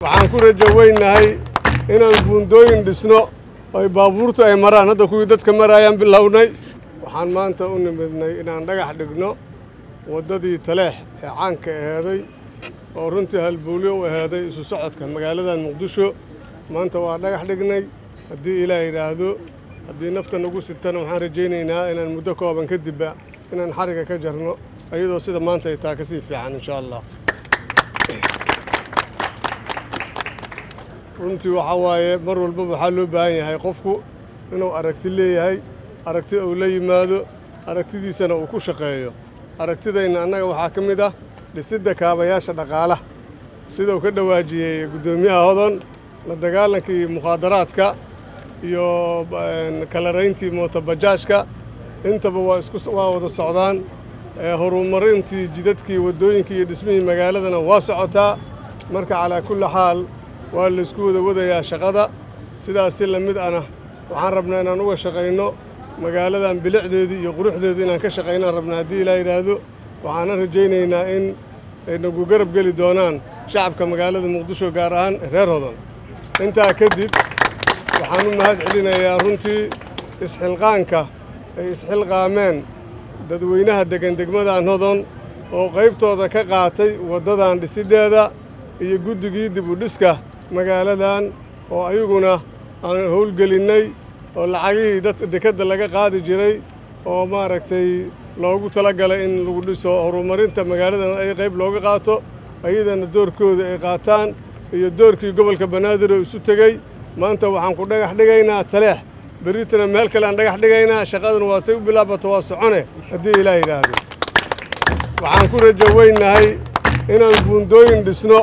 Waxaan ku rajo weynahay inaan buundooyin dhisno ay baabuurtu ay maraan. Hadda kuwii dadka maraayaan bilownay. Waxaan maanta u nimidnay inaan dhagax dhigno waddadii Taleex ee caanka aheeday oo runtii halbuulyo u aheeday isu socodka magaaladan Muqdisho. Maanta waa dhagax dhignay. Haddii Ilaah yidhaahdo, haddii nafta nagu sitana, waxaan rajaynaynaa inaan muddo kooban kadibba inaan xariga ka jarno, iyadoo sida maanta ay taa kasii fiican, insha Allah. Runtii waxaa waaye, mar walbaba waxaa loo baahan yahay qofku inuu aragti leeyahay, aragti uu la yimaado, aragtidiisana uu ku shaqeeyo. Aragtidayna annaga waxaa ka mid ah dhisidda kaabayaasha dhaqaalaha, sida uu ka dhawaajiyey guddoomiyaha Hodon, la dagaalankii mukhaadaraadka iyo kalarayntii mootobajaajka. Intaba waa isku waa wada socdaan. Horumarintii jidadkii, waddooyinkii iyo dhismihii magaaladana waa socotaa. Marka calaa kulli xaal waa laysku wada wadayaa shaqada. Sidaas si lamid ana waxaan rabnaa inaan uga shaqayno magaaladan bilicdeedii iyo quruxdeedii, inaan ka shaqaynaan rabnaa, haddii Ilaah yidhaahdo. Waxaana rajaynaynaa in ay nagu garab geli doonaan shacabka magaalada Muqdisho, gaar ahaan reer Hodon. Intaa kadib waxaan u mahad celinayaa runtii isxilqaanka ay isxilqaameen dadweynaha deggan degmadan Hodon oo qaybtooda ka qaatay waddadan dhisiddeeda, iyo guddigii dib u dhiska magaaladan oo ayaguna aan howlgelinnay, oo lacagihii dadka dekedda laga qaadi jiray oo maaragtay loogu talagalay in lagu dhiso horumarinta magaaladan ay qayb looga qaato, ayadana doorkooda ay qaataan, iyo doorkii gobolka Banaadir oo isu tegey. Maanta waxaan ku dhagax dhigaynaa Taleex, berritana meel kale aan dhagax dhigaynaa. Shaqadana waa say u bilaabato waa socone, haddii Ilaah yidhaahdo. Waxaan ku rajo weynahay inaan buundooyin dhisno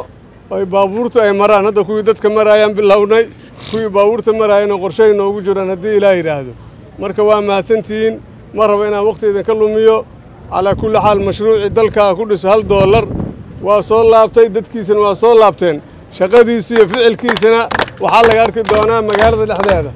ay baabuurtu ay maraan. Hadda kuwii dadka maraayaan bilownay, kuwii baabuurta maraayana qorshahay noogu jiraan, haddii Ilaah yidhaahdo. Marka waa mahadsantihiin. Ma rabo inaan waqti idinka lumiyo. Calaa kulli xaal, mashruucii dalkaa ku dhisa $1 waa soo laabtay, dadkiisana waa soo laabteen, shaqadiisa iyo ficilkiisana waxaa laga arki doonaa magaalada dhexdeeda.